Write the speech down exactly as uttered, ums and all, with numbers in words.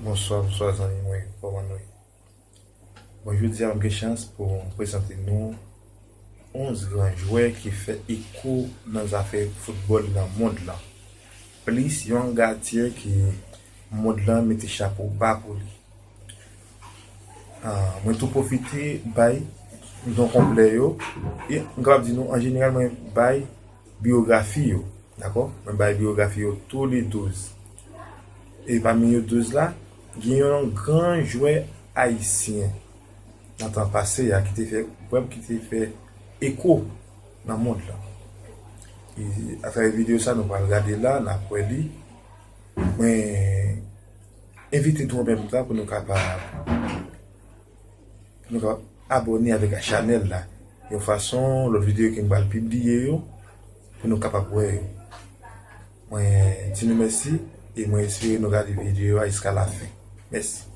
Bonswa, bonswa zanmi mwen, kòman nou ye? Bon, jodi a m gen chans pou m prezante nou onz gran jwè ki fè eko nan zafè foutbòl nan mond lan. Plis yon gatye ki mond lan mete chapo ba pou li. Ah, mwen tou pwofite bay non konplè yo. E m kapab di nou, an jeneral, mwen bay biyografi yo. Dakò? Mwen bay biyografi yo tou le douz. E pami yo douz la, gen yon gran jwè ayisyen nan tan pase a ki te fè, vrèman ki te fè eko nan mond lan. E atravè videyo sa, nou pral gade la, n ap wè li. Mwen envite nou menm tan pou nou kapab, pou nou kapab abòne avèk chanèl la. Yon fason, lòt videyo ke m pral pibliye yo, pou nou kapab wè yo. Mwen di nou mèsi e mwen espere nou gade videyo a jiska lafen. Mèsi.